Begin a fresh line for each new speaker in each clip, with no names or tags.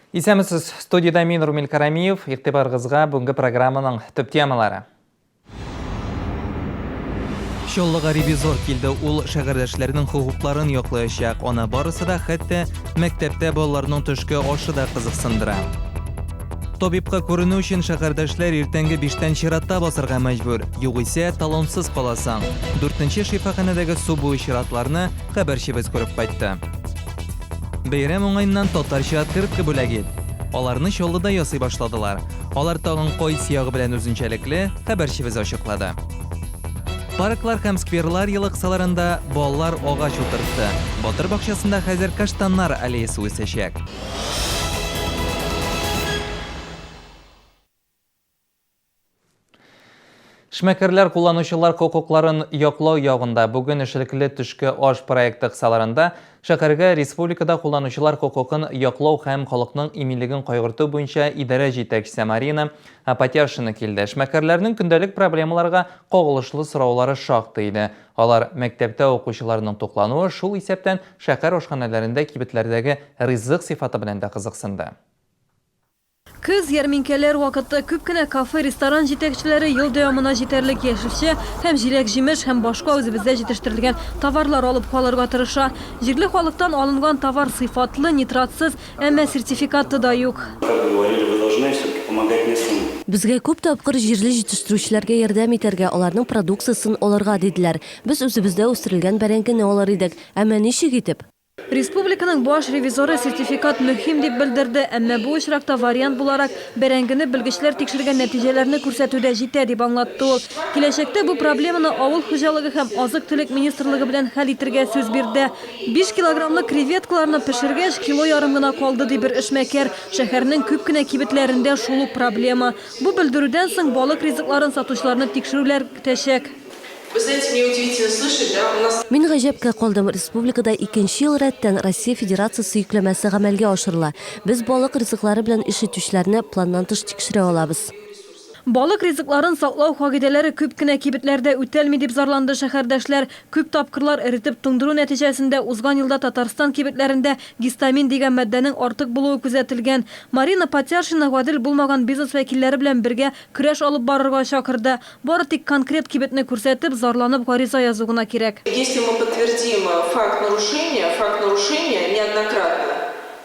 Исәнмесез, студиядә мин Румил Карамиев. Игътибарыгызга бүгенге программаның төп темалары. Чаллыга ревизор килде, ул шәһәрдәшләрнең хокукларын яклаячак. Аны барысы да, хәтта мәктәптә балаларның төшке ашы да кызыксындыра. Табибка күренү өчен шәһәрдәшләр иртәнге биштән чиратта басарга мәҗбүр, югыйсә талонсыз каласың. Дүртенче шифаханәдәге су буе чиратларны хәбәрчебез күреп кайтты. Бәйрәм уңаеннан татарча открытка бүләк ит! Аларны Чаллыда ясый башладылар. Алар тагын кайсы ягы белән үзенчәлекле, хәбәрчебез ачыклады. Парклар һәм скверлар елы кысаларында балалар агач утыртты. Батыр бакчасында хәзер каштаннар аллеясы үсәчәк. Эшмәкәрләр кулланучылар хокукларын яклау ягында бүген эшлекле төшке аш проекты кысаларында шәһәргә республикада кулланучылар хокукын яклау һәм халыкның иминлеген кайгырту буенча идарә җитәкчесе Марина Патяшина килде. Эшмәкәрләрнең көндәлек проблемаларга кагылышлы сораулары шактый иде. Алар мәктәптә укучыларның туклануы, шул исәптән шәһәр ашханәләрендә кибетләрдәге ризык сыйфаты белән дә кызыксынды.
Көз, ярминкәләр вакыты. Күп кенә кафе, ресторан җитәкчеләре ел дәвамына җитәрлек яшелчә һәм җиләк-җимеш һәм башка үзебездә җитештерелгән товарлар алып калырга тырыша. Җирле халыктан алынган товар сыйфатлы, нитратсыз, әмма сертификаты да юк.
Безгә күп тапкыр җирле җитештерүчеләргә ярдәм итәргә, аларның продукциясен алырга диделәр. Без үзебездә үстерелгән бәрәңгене алыр идек. Әмма ничек итеп?
Республиканың баш ревизоры сертификат мөһим дип белдерде, әмма бу очракта вариант буларак бәрәңгене белгечләр тикшергән нәтиҗәләрне күрсәтү дә җитә, дип аңлатты ул. Киләчәктә бу проблеманы Авыл хуҗалыгы һәм азык-төлек министрлыгы белән хәл итергә сүз бирде. Биш килограммлы креветкаларны пешергәч, кило ярым гына калды, ди бер эшмәкәр. Шәһәрнең күп кенә кибетләрендә шул ук проблема. Бу белдерүдән соң балык ризыкларын сатучыларны тикшерүләр көтәчәк.
Вы знаете, мне удивительно слышать, да, у нас.
Мин гаҗәпкә калдым, республикада икенче ел рәттән Россия Федерациясе йөкләмәсе гамәлгә ашырыла. Без балык ризыклары белән эш итүчеләрне планнан тыш тикшерә алабыз.
Балык ризыкларын саклау кагыйдәләре күп кенә кибетләрдә үтәлми, дип зарланды шәһәрдәшләр. Күп тапкырлар эретеп туңдыру нәтиҗәсендә узган елда Татарстан кибетләрендә гистамин дигән матдәнең артык булуы күзәтелгән. Марина Патяшина гадел булмаган бизнес вәкилләре белән бергә көрәш алып барырга чакырды. Бары тик конкрет кибетне күрсәтеп, зарланып гариза язу гына кирәк.
Если мы подтвердим факт нарушения, факт нарушения неоднократно,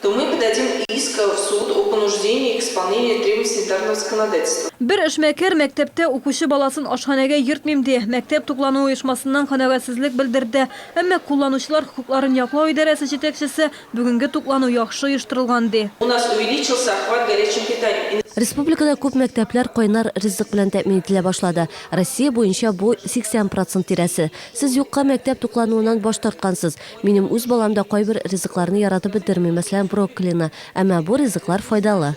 то мы подадим иск в суд о понуждении к исполнению требований санитарного законодательства.
Бер эшмәкәр мәктәптә укучы баласын ашханәгә йөртмим ди. Мәктәп туклану оешмасыннан канәгатьсезлек белдерде. Әмма кулланучылар хокукларын яклау идарәсе җитәкчесе Бүгенге туклану яхшы оештырылган, ди.
У нас увеличился охват горячим питанием.
Республикада күп мәктәпләр кайнар ризык белән тәэмин ителә башлады. Россия буенча бу 80 процент тирәсе. Сез юкка мәктәп туклануыннан баш тарткансыз. Минем үз балам да кайбер ризыкларны яратып бетерми, мәсәлән, брокколины. Әмма бу ризыклар файдалы.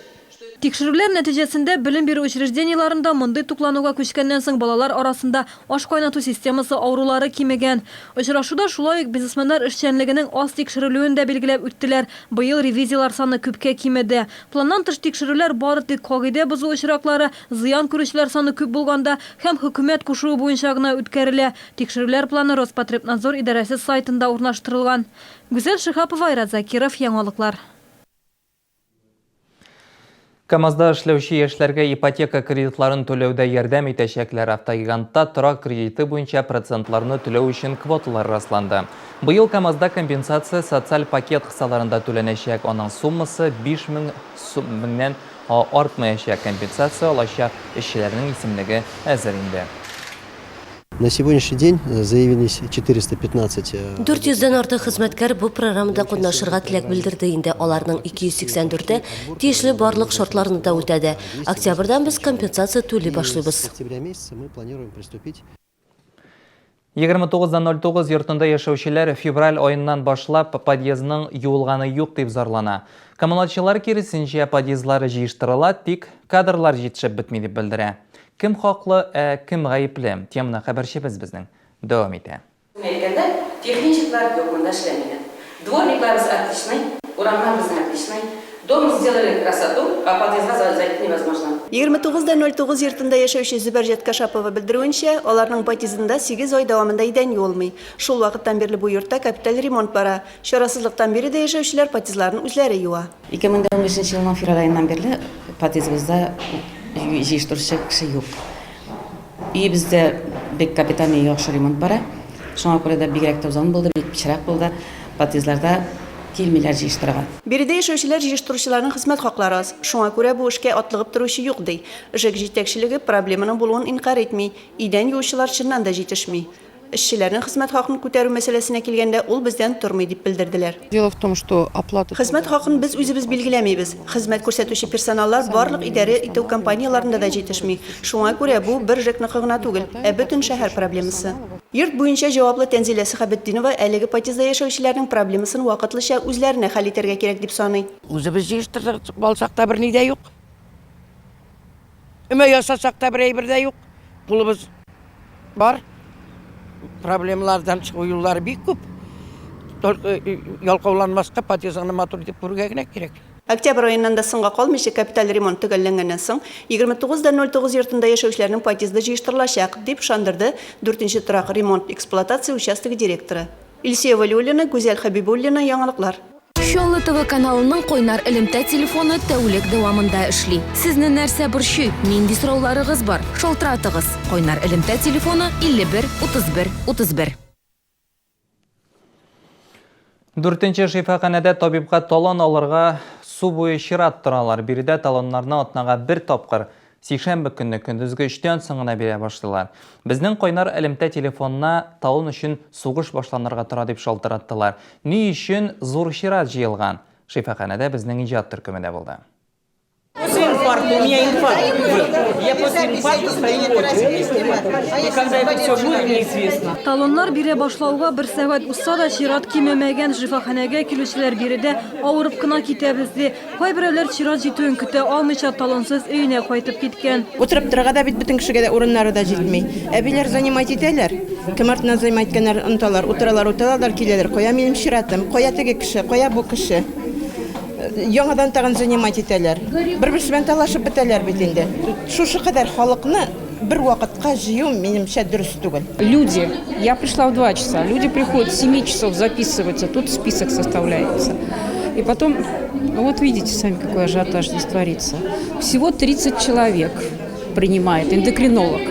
Тикшерүләр нәтиҗәсендә, белем бирү учреждениеләрендә мондый туклануга күчкәннән соң балалар арасында аш кайнату системасы авырулары кимегән. Очрашуда шулай ук бизнесменнар эшчәнлегенең аз тикшерелүен дә билгеләп үттеләр. Быел ревизияләр саны күпкә кимеде. Планнан тыш тикшерүләр бары тик кагыйдә бозу очраклары, зыян күрүчеләр саны күп булганда һәм хөкүмәт кушуы буенча гына үткәрелә. Тикшерүләр планы Роспотребнадзор идарәсе сайтында урнаштырылган. Гүзәл Шиһапова, Айрат Закиров, Яңалыклар.
КАМАЗда эшләүче яшьләргә ипотека кредитларын түләүдә ярдәм итәчәкләр. Автогигантта торак кредиты буенча процентларны түләү өчен квоталар расланды. Быел КАМАЗда компенсация социаль пакет кысаларында түләнәчәк. Аның суммасы 5000 сум меңнән артмаячак. Компенсация алачак эшчеләрнең исемлеге әзер инде.
На сегодняшний день заявились 415.
400 дән артык хезмәткәр бу программада катнашырга теләк белдерде инде, аларның 284-е тиешле барлык шартларны да үтәде. Октябрьдән без компенсация түли башлыйбыз.
29.09 йортында яшәүчеләр февраль аеннан башлап подъездның юылганы юк дип зарлана. Коммуналчылар киресенчә, подъездлары җыештырыла, тик кадрлар җитешеп бетми дип белдерә. Кем хаклы, ә кем гаепле? Теманы хәбәрчебез безнең дәвам итә.
Әйткәндә, техничеклар юк, монда эшләмиләр. Дворникларыбыз отличный, урамнар безнең отличный. Дом сделали красоту, а подъездга зайти невозможно.
29 да 09 йортында яшәүче Зөбәрҗәт Кашапова белдерүенчә, аларның подъездында сигез ай дәвамында идән юылмый. Шул вакыттан бирле бу йортта капиталь ремонт бара. Чарасызлыктан биредә яшәүчеләр подъездларын үзләре юа.
2015 нче елның февраль аеннан бирле подъездыбызда җыештыручы кеше юк. Өебездә бик капитальный яхшы ремонт бара. Шуңа күрә дә бигрәк тузан булды, бик пычрак булды. Подъездларда килмиләр җыештырырга.
Биредә яшәүчеләр җыештыручыларның хезмәт хаклары аз, шуңа күрә бу эшкә атлыгып торучы юк, ди. ЖЭК җитәкчелеге проблеманың булуын инкарь итми, идән юучылар чыннан да җитешми. Эшчеләрнең хезмәт хакын күтәрү мәсьәләсенә килгәндә, ул бездән тормый, дип белдерделәр.
Дело в том, что оплата
Хезмәт хакын без үзебез билгеләмибез. Хезмәт күрсәтүче персоналлар барлык идарә итү компанияләрендә дә җитешми. Шуңа күрә бу бер ЖЭКныкы гына түгел, ә бөтен шәһәр проблемасы. Йорт буенча җаваплы Тәнзилә Сәхәбетдинова әлеге подъездда яшәүчеләрнең проблемасын вакытлыча үзләренә хәл итәргә кирәк дип саный.
Үзебез җыештырып алсак та берни дә юк. Өмә ясасак та бер әйбер дә юк. Кулыбыз бар. Проблемалардан чыгу юллары бик күп. Только э, ялкауланмаска, подъездыңны матур итеп күрергә генә кирәк.
Октябрь аеннан да соңга калмыйча капиталь ремонт төгәлләнгәннән соң, 29 да 09 йортында яшәүчеләрнең подъезды җыештырылачак, дип ышандырды дүртенче торак ремонт-эксплуатация участогы директоры. Илсөя Вәлиуллина, Гүзәл Хәбибуллина, Яңалыклар.
Чаллы ТВ каналының кайнар элемтә телефоны тәүлек дәвамында эшли. Сезне нәрсә борчый, нинди сорауларыгыз бар? Шалтыратыгыз. Кайнар элемтә телефоны 51 31 31.
Дүртенче шифаханәдә табибка талон алырга су буе чират торалар. Биредә талоннарны атнага бер тапкыр, сишәмбе көнне көндезге өчтән соң гына бирә башлыйлар. Безнең кайнар элемтә телефонына талон өчен сугыш башланырга тора дип шалтыраттылар. Ни өчен зур чират җыелган? Шифаханәдә безнең иҗат төркеме дә булды.
После инфаркта, у меня инфаркт был. Я после инфаркта стою в очереди. И когда это все будет, неизвестно.
Талоннар бирә башлауга бер сәгать узса да чират кимемәгән. Шифаханәгә килүчеләр биредә авырып кына китәбез ди. Кайберәүләр чират җитүен көтә алмыйча талонсыз өенә кайтып киткән.
Утырып торырга да бит бөтен кешегә дә урыннары да җитми. Әбиләр занимать итәләр. Кем артыннан занимать иткәннәрен оныталар. Утыралар, утыралар, киләләр. Кая минем чиратым? Кая теге кеше? Кая бу кеше? Яңадан тагын занимать итәләр. Бер-берсе белән талашып бетәләр бит инде. Шушы кадәр халыкны бер вакытка җыю, минемчә, дөрес түгел.
Люди, я пришла в 2 часа, люди приходят с 7 часов записываться, тут список составляется. И потом, ну вот видите сами, какой ажиотаж здесь творится. Всего 30 человек принимает эндокринолог.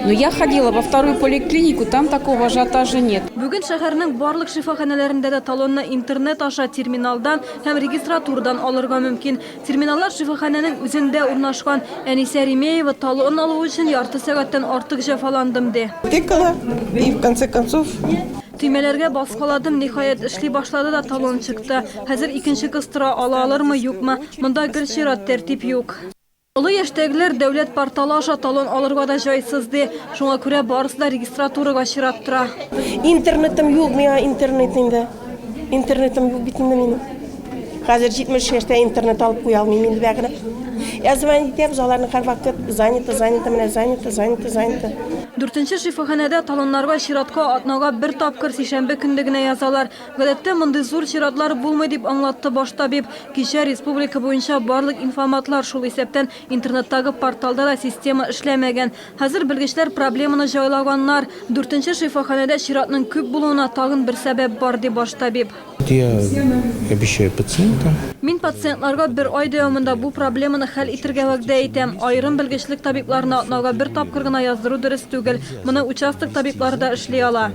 Но я ходила во вторую поликлинику, там такого ажиотажа нет.
Бүген шәһәрнең барлык шифаханәләрендә дә талонны интернет аша терминалдан һәм регистратурадан алырга мөмкин. Терминаллар шифаханәнең үзендә урнашкан. Әнисә Ремеева талон алу өчен ярты сәгатьтән артык җәфаландым, ди.
Тыкала и в конце концов
Төймәләргә баскаладым, ниһаять, эшли башлады да талон чыкты. Хәзер икенче кыз тора, ала алырмы, юкмы? Монда гел чират, тәртип юк. Олы яшьтәгеләр дәүләт порталы аша талон алырга да җайсыз ди. Шуңа күрә барысы да регистратурага чират тора.
Интернетым юк, миңа интернет инде. Интернетым юк бит инде минем. Хәзер 70 яшьтә интернет алып куя алмыйм инде бәгырем. Я звонить итәбез, аларның һәрвакыт занято, занято, менә занято, занято, занято.
Дүртенче шифаханәдә талоннарга чиратка атнага бер тапкыр сишәмбе көнне генә язалар. Гадәттә мондый зур чиратлар булмый дип аңлатты баш табиб. Кичә республика буенча барлык инфоматлар, шул исәптән интернеттагы порталда да система эшләмәгән. Хәзер белгечләр проблеманы җайлаганнар. Дүртенче шифаханәдә чиратның күп булуына тагын бер сәбәп бар, ди баш табиб.
Я обещаю пациентам.
Мин пациентларга бер ай дәвамында бу проблеманы хәл итергә вәгъдә итәм. Аерым белгечлек табибларына атнага бер тапкыр гына яздыру дөрес түгел. Моны участок табиблары да эшли ала.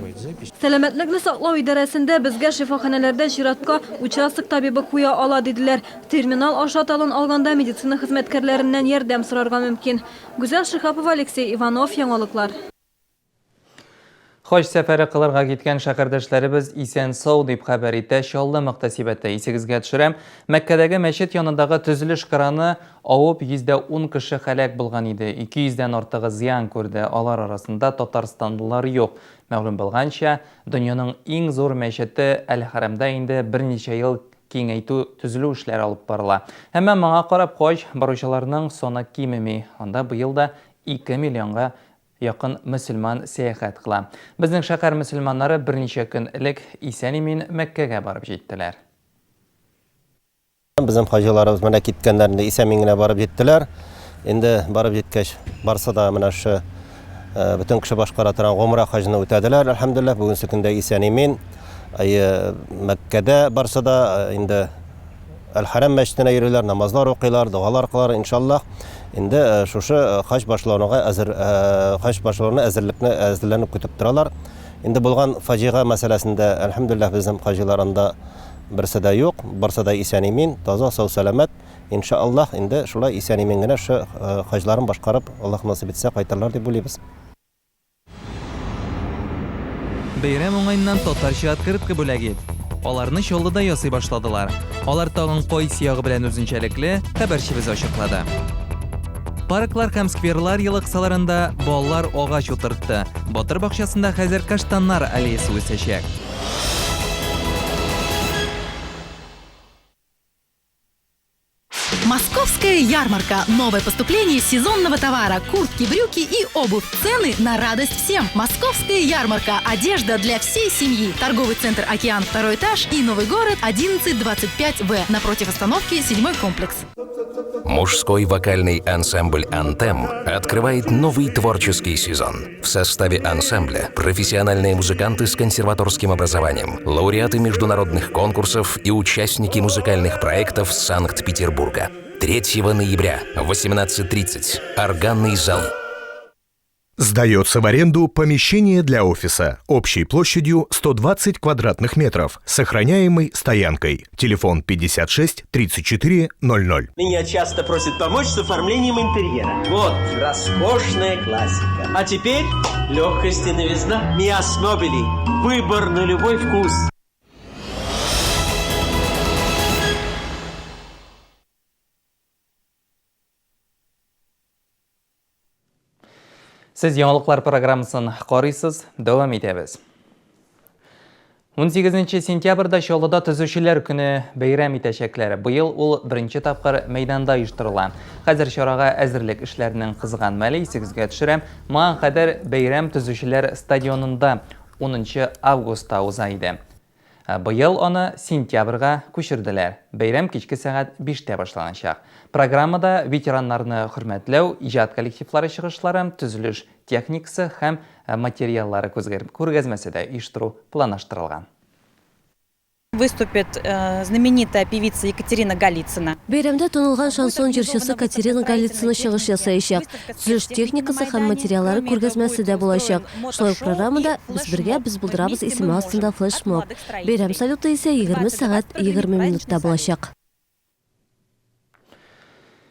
Сәламәтлекне саклау идарәсендә безгә шифаханәләрдә чиратка участок табибы куя ала, диделәр. Терминал аша талон алганда медицина хезмәткәрләреннән ярдәм сорарга мөмкин. Гүзәл Шиһапова, Алексей Иванов, Яңалыклар.
Хаҗ сәфәре кылырга киткән шәһәрдәшләребез исән-сау дип хәбәр итә Чаллы мөхтәсибәте. Исегезгә төшерәм, Мәккәдәге мәчет янындагы төзелеш краны авып 110 кеше һәлак булган иде. 200 дән артыгы зыян күрде. Алар арасында татарстанлылар юк. Мәгълүм булганча, дөньяның иң зур мәчете Әл-Хәрәмдә инде берничә ел киңәйтү төзелү эшләре алып барыла. Әмма моңа карап хаҗ баручыларның саны кимеми. Анда быел да 2 миллионга якын мөселман сәяхәт кыла. Безнең шәһәр мөселманнары берничә көн элек исән-имин Мәккәгә барып җиттеләр.
Безнең хаҗиларыбыз менә киткәннәр инде исән-имин генә барып җиттеләр. Инде барып җиткәч, барсы да менә шушы бөтен кеше башкара торган гомра хаҗны үтәделәр, әлхәмдүлилләһ, бүгенге көндә исән-имин. Әйе, Мәккәдә барсы да инде Әл-Хәрәм мәчетенә йөриләр, намазлар укыйлар, догалар кылалар, иншаллаһ. Инде шушы хаҗ башлануга әзер, хаҗ башлануына әзерлекне әзерләнеп көтеп торалар. Инде булган фаҗига мәсьәләсендә, әлхәмдүлилләһ, безнең хаҗилар анда берсе дә юк, барсы да исән-имин, таза, сау-сәламәт. Иншаллаһ, инде шулай исән-имин генә шушы хаҗларын башкарып, Аллаһ насыйп итсә, кайтырлар дип уйлыйбыз.
Бәйрәм уңаеннан татарча открытка бүләк ит. Аларны Чаллыда ясый башладылар. Алар тагын кайсы ягы белән үзенчәлекле, хәбәрчебез ачыклады. Парклар һәм скверлар елы кысаларында балалар агач утыртты. Батыр бакчасында хәзер каштаннар аллеясы үсәчәк.
Московская ярмарка. Новое поступление сезонного товара. Куртки, брюки и обувь. Цены на радость всем. Московская ярмарка. Одежда для всей семьи. Торговый центр «Океан», второй этаж и Новый город 1125В. Напротив остановки седьмой комплекс.
Мужской вокальный ансамбль «Антем» открывает новый творческий сезон. В составе ансамбля профессиональные музыканты с консерваторским образованием, лауреаты международных конкурсов и участники музыкальных проектов Санкт-Петербурга. 3 ноября, 18.30. Органный зал.
Сдается в аренду помещение для офиса общей площадью 120 квадратных метров с охраняемой стоянкой. Телефон 56 34 00.
Меня часто просят помочь с оформлением интерьера. Вот, роскошная классика. А теперь легкость и новизна. Миас Мобили. Выбор на любой вкус.
Сез яңалыклар программасын карыйсыз, дәвам итәбез. 18 сентябрьдә Чаллыда төзүчеләр көне бәйрәм итәчәкләр. Быел ул беренче тапкыр мәйданда оештырыла. Хәзер чарага әзерлек эшләренең кызган мәле исегезгә төшерәм. Моңа кадәр бәйрәм төзүчеләр стадионында 10 августта уза иде. Ә быел аны сентябрьгә күчерделәр. Бәйрәм кичке сәгать биштә башланачак. Программада ветераннарны хөрмәтләү, иҗат коллективлары чыгышлары, төзелеш техникасы һәм материаллары күргәзмәсе дә оештыру планлаштырылган.
Выступит знаменитая певица Екатерина Голицына.
Бәйрәмдә танылган шансон җырчысы Катерина Голицына чыгыш ясаячак. Төзелеш техникасы һәм материаллары күргәзмәсе дә булачак. Шулай ук программада Без бергә, без булдырабыз исеме астында флешмоб. Бәйрәм салюты исә 20 сәгать 20 минутта булачак.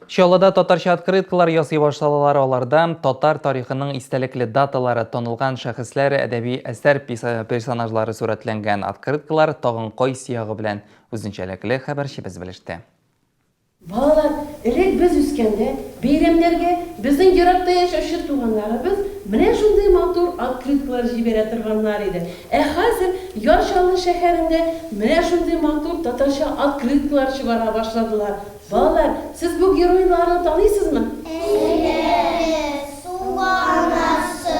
Чаллыда татарча открыткалар ясый башладылар. Аларда татар тарихының истәлекле даталары, танылган шәхесләр, әдәби әсәр персонажлары сурәтләнгән. Открыткалар тагын кайсы ягы белән үзенчәлекле, хәбәрчебез белеште.
Балалар, элек без үскәндә, бәйрәмнәргә безнең еракта яшәүче туганнарыбыз менә шундый матур открыткалар җибәрә торганнар иде. Ә хәзер Яр Чаллы шәһәрендә менә шундый матур татарча открыткалар чыгара башладылар. Балалар, сез бу геройларны таныйсызмы?
Әйе, Су анасы.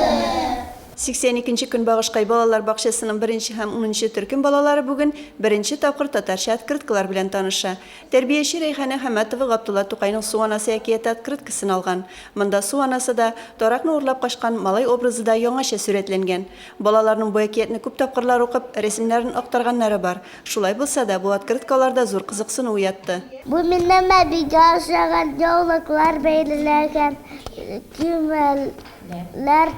82 нче Көнбагышкай балалар бакчасының беренче һәм унынчы төркем балалары бүген беренче тапкыр татарча открыткалар белән таныша. Тәрбияче Рәйханә Хәмәтова Габдулла Тукайның Су анасы әкияте открыткасын алган. Монда Су анасы да, таракны урлап качкан малай образы да яңача сурәтләнгән. Балаларның бу әкиятне күп тапкырлар укып, рәсемнәрен актарганнары бар. Шулай булса да, бу открытка аларда зур кызыксыну уятты.
Бу минем әбигә ошаган яулыклар бәйләгән төймәләр. Ләр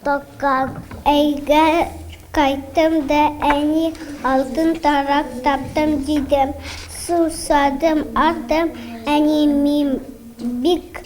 таккан. Өйгә кайттым да, әни, алтын тарак таптым, дидем. Сусадым, ардым, әни, мин бик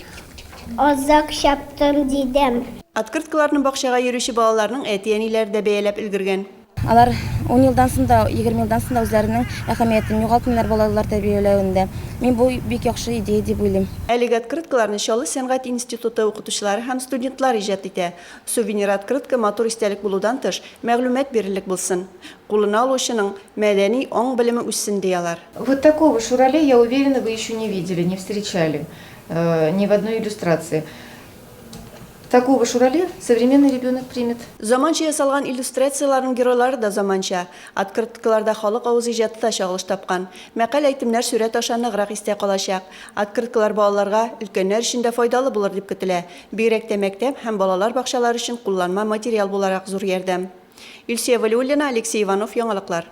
озак чаптым, дидем.
Открыткаларны бакчага йөрүче балаларның әти-әниләре дә бәяләп өлгергән.
Алар ун елдан соң да, 20 елдан соң да үзләренең әһәмиятен югалтмыйлар балалар тәрбияләвендә. Мин бу бик яхшы идея дип уйлыйм.
Әлеге открыткаларны Чаллы сәнгать институты укытучылары һәм студентлар иҗат итә. Сувенир-открытка матур истәлек булудан тыш, мәгълүмат бирерлек булсын. Кулына алучының мәдәни аң-белеме үссен, ди алар.
Вот такого Шурале, я уверена, вы еще не видели, не встречали ни в одной иллюстрации.
Такого Шурале современный ребенок примет.
Заманча ясалган иллюстрацияләрнең геройлары да заманча. Открыткаларда халык авыз иҗаты да чагылыш тапкан. Мәкаль-әйтемнәр сурәт аша ныграк истә калачак. Открыткалар балаларга, өлкәннәр өчен дә файдалы булыр дип көтелә. Бигрәк тә мәктәп һәм балалар бакчалары өчен кулланма материал буларак зур ярдәм. Илсөя Вәлиуллина, Алексей Иванов, Яңалыклар.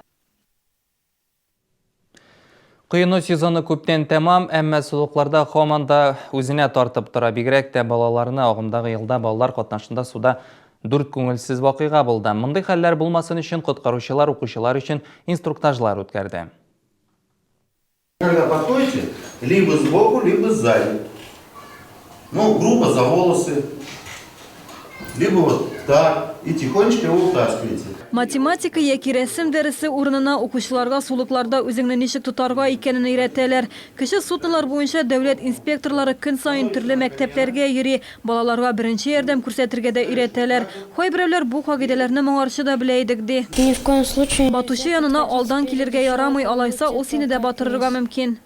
Коену сезоны күптән тәмам, әмма сулыкларда һаман да үзенә тартып тора. Бигрәк тә балаларны агымдагы елда балалар катнашында суда дүрт күңелсез вакыйга булды. Мондый хәлләр булмасын өчен коткаручылар укучылар өчен инструктажлар үткәрде.
Когда подходите, либо сбоку, либо сзади. Ну, грубо за волосы, либо вот так, и тихонечко его утаскиваете.
Математика яки рәсем дәресе урынына укучыларга сулыкларда үзеңне ничек тотарга икәнен өйрәтәләр. Кече суднолар буенча дәүләт инспекторлары көн саен төрле мәктәпләргә йөри, балаларга беренче ярдәм күрсәтергә дә өйрәтәләр. Кайберәүләр бу кагыйдәләрне моңарчы да белә идек, ди.
Ни в коем случае.
Батучы янына алдан килергә ярамый, алайса ул сине дә батырырга мөмкин.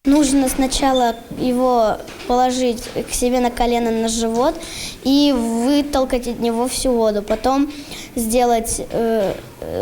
Нужно сначала его положить к себе на колено на живот и вытолкать от него всю воду. Потом сделать э,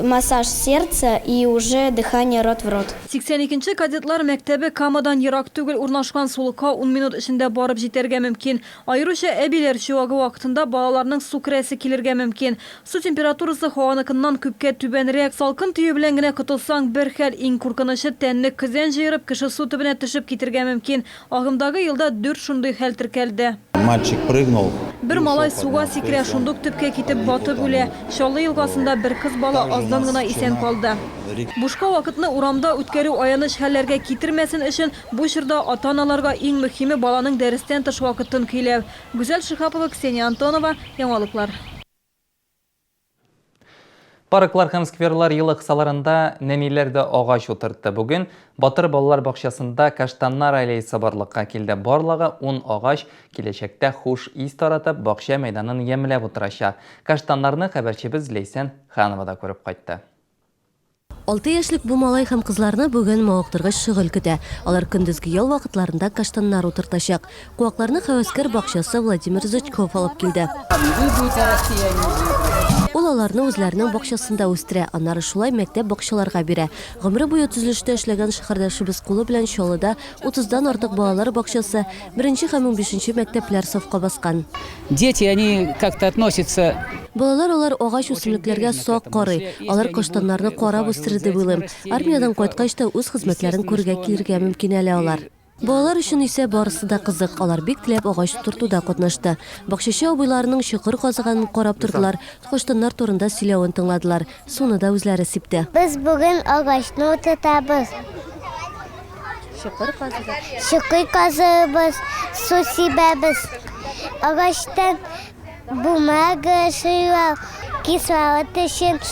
массаж сердца и уже дыхание рот в рот.
82 нче кадетлар мәктәбе Камадан ерак түгел урнашкан сулыкка ун минут эчендә барып җитәргә мөмкин. Аеруча әбиләр чуагы вакытында балаларның су керәсе килергә мөмкин. Су температурасы һаваныкыннан күпкә түбәнрәк. Салкын тию белән генә котылсаң, бер хәл. Иң куркынычы, тәнне көзән җыерып, кеше су төбенә төшеп китергә мөмкин. Агымдагы елда дүрт шундый хәл теркәлде.
Мальчик прыгнул.
Бер малай суга сикерә, шундук төпкә китеп батып үлә. Чаллы елгасында бер кыз бала аздан гына исән калды. Бушка вакытны урамда үткәрү аяныч хәлләргә китермәсен өчен, Бу чорда ата-аналарга иң мөһиме баланың дәрестән тыш вакытын көйләү. Гүзәл Шиһапова, Ксения Антонова, Яңалыклар.
Парклар һәм скверлар елы кысаларында нәниләр дә агач утыртты. Бүген Батыр балалар бакчасында каштаннар аллеясы барлыкка килде. Барлыгы ун агач киләчәктә хуш ис таратып, бакча мәйданын ямьләп утырачак. Каштаннарны хәбәрчебез Ләйсән Ханова да күреп кайтты.
Алты яшьлек бу малай һәм кызларны бүген мавыктыргыч шөгыль көтә. Алар көндезге ял вакытларында каштаннар утыртачак. Куакларны һәвәскәр бакчасы Владимир Зычков алып килде. Ул аларны үзләренең бакчасында үстерә, аннары шулай мәктәп-бакчаларга бирә. Гомере буе төзелештә эшләгән шәһәрдәшебез кулы белән Чаллыда утыздан артык балалар бакчасы, беренче һәм унбишенче мәктәпләр сафка баскан.
Дети, они как-то относятся.
Балалар алар агач үсемлекләргә сак карый. Алар каштаннарны карап үстерер дип уйлыйм. Армиядән кайткач та үз хезмәтләрен күрергә килергә мөмкин әле алар. Балалар өчен исә барысы да кызык. Алар бик теләп агач утыртуда катнашты. Бакчачы абыйларының чокыр казыганын карап тордылар, каштаннар турында сөйләвен тыңладылар. Суны да үзләре сипте.
Без бүген агачны утыртабыз.
Чокыр казыбыз.
Чокыр казыбыз, су сибәбез. Агачтан бумага эшләү, кислород өчен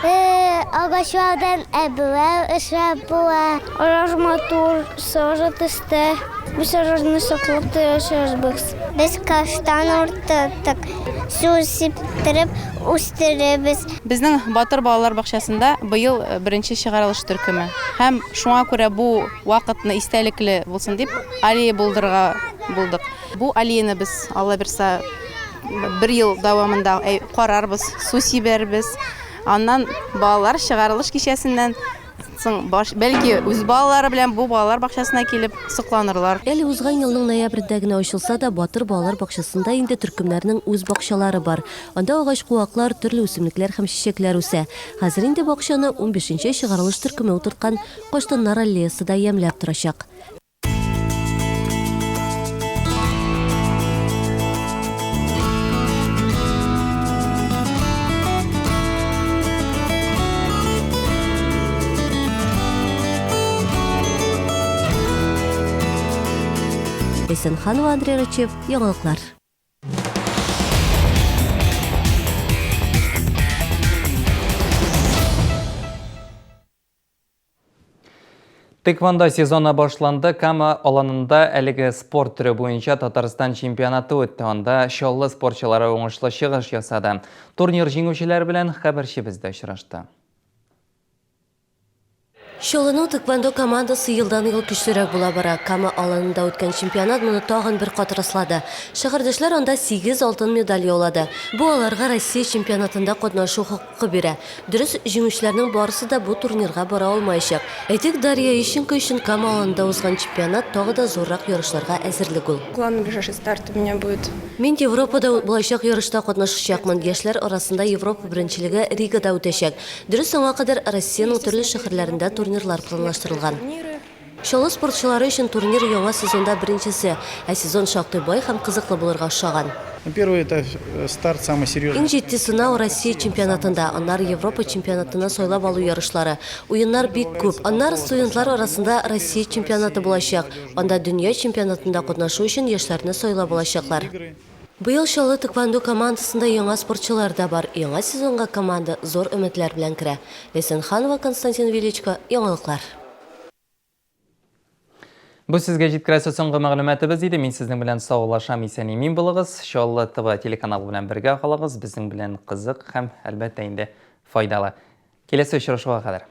агачлардан әбүләр эшләп була. Алар матур, сары төстә. Без аларны саклап тырышырбыз. Без каштан утырттык, су сиптереп үстерәбез.
Безнең Батыр балалар бакчасында быел беренче чыгарылыш төркеме. Һәм шуңа күрә бу вакытны истәлекле булсын дип, аллея булдырырга булдык. Бу аллеяны без, Алла бирса, бер ел дәвамында карарбыз, су сибәрбез. Аннан балалар чыгарылыш кичәсеннән соң, бәлки, үз балалары белән бу балалар бакчасына килеп сокланырлар.
Әле узган елның ноябрендә генә ачылса да, Батыр балалар бакчасында инде төркемнәрнең үз бакчалары бар. Анда агач-куаклар, төрле үсемлекләр һәм чәчәкләр үсә. Хәзер инде бакчаны унбишенче чыгарылыш төркеме утырткан каштаннар аллеясы да ямьләп торачак. Ләйсән Ханова, Андрей Рачев, Яңалыклар.
Тэквондо сезоны башланды. Кама аланында әлеге спорт төре буенча Татарстан чемпионаты үтте. Анда Чаллы спортчылары уңышлы чыгыш ясады. Турнир җиңүчеләре белән хәбәрчебез дә очрашты.
Чаллының тхэквондо командасы елдан-ел көчлерәк була бара. Кама Аланында үткән чемпионат моны тагын бер кат раслады. Шәһәрдәшләр анда сигез алтын медаль яулады. Бу аларга Россия чемпионатында катнашу хокукы бирә. Дөрес, җиңүчеләрнең барысы да бу турнирга бара алмаячак. Әйтик, Дарья Ищенко өчен Кама Аланында узган чемпионат тагы да зуррак ярышларга әзерлек ул.
Главный ближайший старт у меня будет.
Мин Европада булачак ярышта катнашачакмын. Яшьләр арасында Европа беренчелеге Ригада үтәчәк. Дөрес, аңа кадәр Россиянең төрле шәһәрләрендә турнирлар планлаштырылган. Чаллы спортчылары өчен турнир яңа сезонда беренчесе, ә сезон шактый бай һәм кызыклы булырга охшаган. Иң җитди сынау, Россия чемпионатында, аннары Европа чемпионатына сайлап алу ярышлары. Уеннар бик күп. Аннары студентлар арасында Россия чемпионаты булачак, анда дөнья чемпионатында катнашу өчен яшьләрне сайлап алачаклар. Быел Чаллы тхэквондо командасында яңа спортчылар да бар. Яңа сезонга команда зур өметләр белән керә. Ләйсән Ханова, Константин Величко, Яңалыклар.
Бу сезгә җиткерәсе соңгы мәгълүматыбыз иде. Мин сезнең белән саулашам, исән-имин булыгыз. Чаллы ТВ телеканалы белән бергә калыгыз. Безнең белән кызык һәм, әлбәттә инде, файдалы. Киләсе очрашуга кадәр.